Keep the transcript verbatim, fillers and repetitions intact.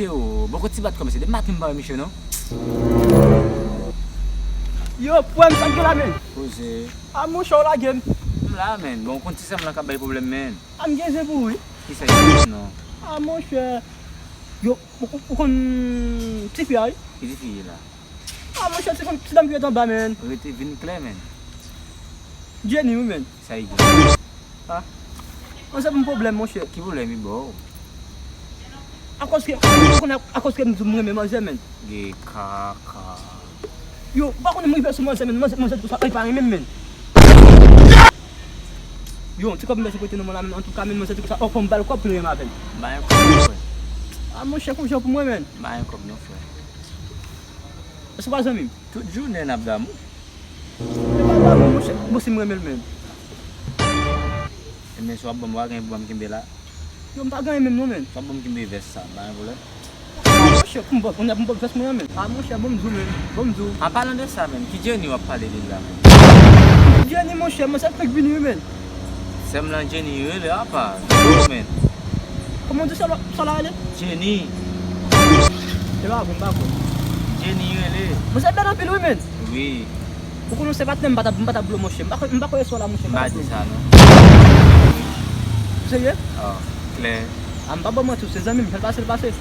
Yo, bon, kote ti bat kòmanse? Depi maten m pa wè misye non. Yo, frè m, sa k gen la, men? Poze. A, monchè, w lage m. M la, men. Bon, w konn ti sè m lan k ap bay pwoblèm, men. A, m gen zen pou ou, wi. Kisa l ye non? A, monchè. Yo, ou, ou, ou konn tifi a, wi? Ki tifi ye la? A, monchè, se konn ti dam ki ret anba, men. Rete vin klè, men. Jenny, wi, men. Sa e gen. A. Manzè pou m pwoblèm, monchè. Ki pwoblèm li ba w? Akoz ke, akoz ke m di w m renmen manzè, men. Gen kaka. Yo, ou pa konnen m rive sou manzè, men. Manzè, manzè di konsa, li pa renmen m, men. Yo, ti kòb m bezwen prete nan men w la, men antouka, men manzè di konsa, o, fò m ba l kòb pou l renmen avè m. M pa gen kòb non, frè. A, monchè, konn jan pou mwen, men. M pa gen kòb non, frè. Èske w pa zanmi m? Tout jounen n ap damou. E pa damou, monchè. Bon, si m renmen l menm. Ebyen, si w ap ban m, w a genyen pou ban m kenbe la. Yo, m pa genyen menm non, men. Si w ap ban m kenbe vès sa, m pa gen pwoblèm. A, monchè, pou m ban, kounye a pou m ban vès mwen an, men. A, monchè, ban m di w, men. Ban m di w. An palan de sa, men, ki Jenny w ap pale de l la, men? Jenny, monchè, mwen se fèk vini, wi, men. Sè m lan Jenny rele apa. Yo, men. Kòman w di sa la, sa la rele? Jenny. E pa vre, m pa kwè. Jenny rele. Mwen se bèl anpil, wi, men. Wi. Ou konnen se patnè m, m pa t ap, m pa t ap blo, monchè. M pa kwè, m pa kwè sou la, monchè. M pa di sa, non. Ou serye? A, klè. A, m pa ba w manti, se zanmi m, fè l pase, l pase.